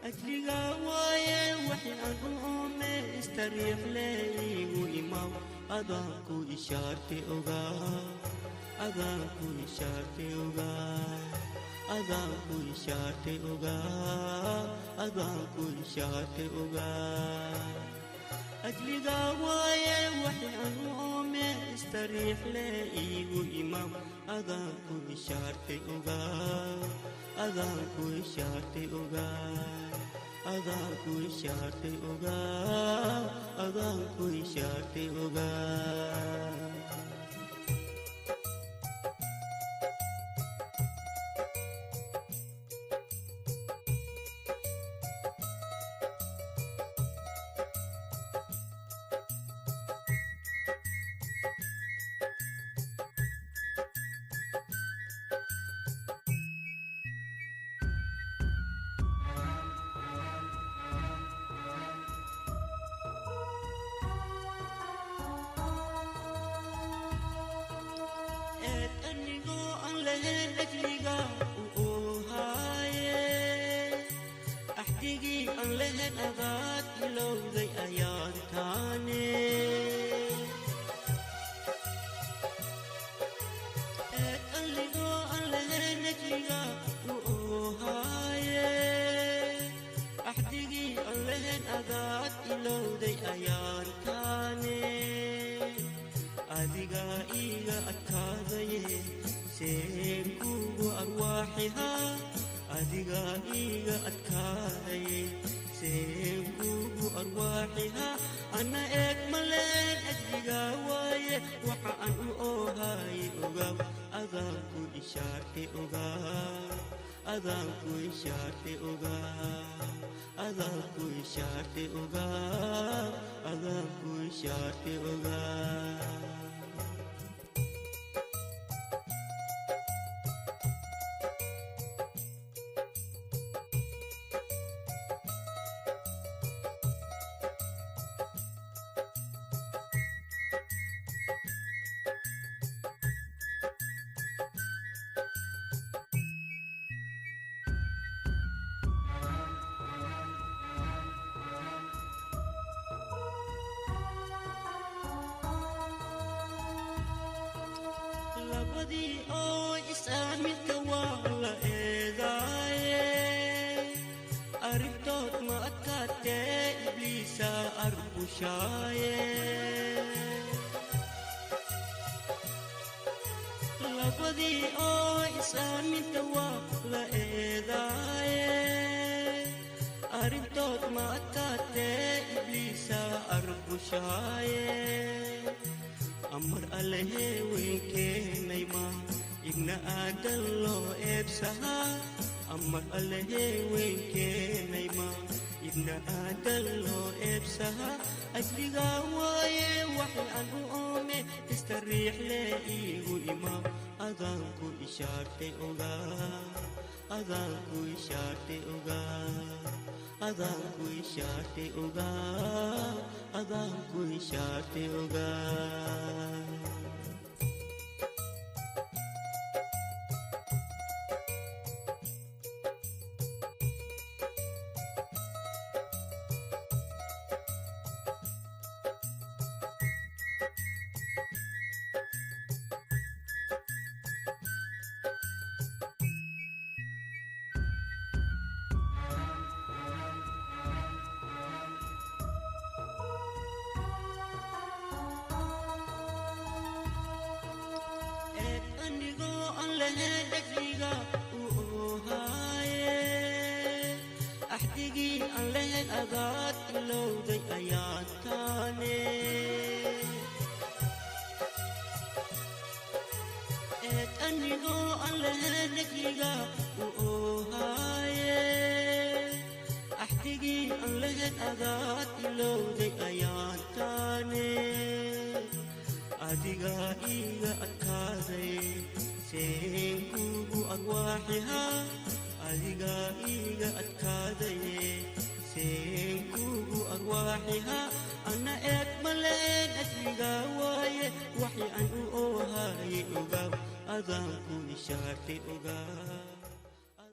Ajliga waaye waxay aan u oome istariix leeyigu imaw adaanku ishaartay ogaa adaanku ishaartay ogaa adaanku ishaartay ogaa adaanku ishaartay ogaa. Ajliga waaye waxay aan u oome istariix leeyigu imaw adaanku ishaartay ogaa adaanku ishaartay ogaa adaanku ishaartay ogaa adaanku ishaartay ogaa. Eed anigoo aan lahayn ajliga u oohaaye axdigii aan lahayn adaad ilowday ayaan taane. Eed anigoo aan lahayn ajliga u oohaaye axdigii aan lahayn adaad ilowday ayaan taane. Adiga iiga adkaadaye seen kugu arwaaxihaa adiga iiga adkaadaye seen kugu arwaaxihaa anna eeg maleen ajliga waaye waxa aan u oohaye ogaw adaanku ishaartay ogaa adaanku ishaartay ogaa adaanku ishaartay ogaa adaanku ishaartay ogaa. Labadii oo is-aaminka waa la eedaaye arrintood ma adkaatee ibliisa arbushaaye. Labadii oo is-aaminta waa la eedaaye arrintood ma adkaatee ibliisa arbushaaye. Amar allehee weyn keenay ma ibna aadan loo eebsahaa amar allehee weyn keenay ma ibna aadan loo eebsahaa. Ajliga waaye waxay aan u oome istariix lee iigu imaw adaanku ishaartay ogaa adaanku ishaartay ogaa adaanku ishaartay ogaa adaanku ishaartay ogaa. Eed anigoo aan lahayn ajliga u oohaaye axdigii aan lahayn adaad ilowday ayaan taane. Eed anigoo aan lahayn ajliga u oohaaye axdigii aan lahayn adaad ilowday ayaan taane. Adiga iiga adkaaday seen kugu arwaaxihaa adiga iiga adkaadaye seen kugu arwaaxihaa anna eeg maleen ajliga waaye waxay aan u oohaye ogaw adaanku ishaartay ogaa.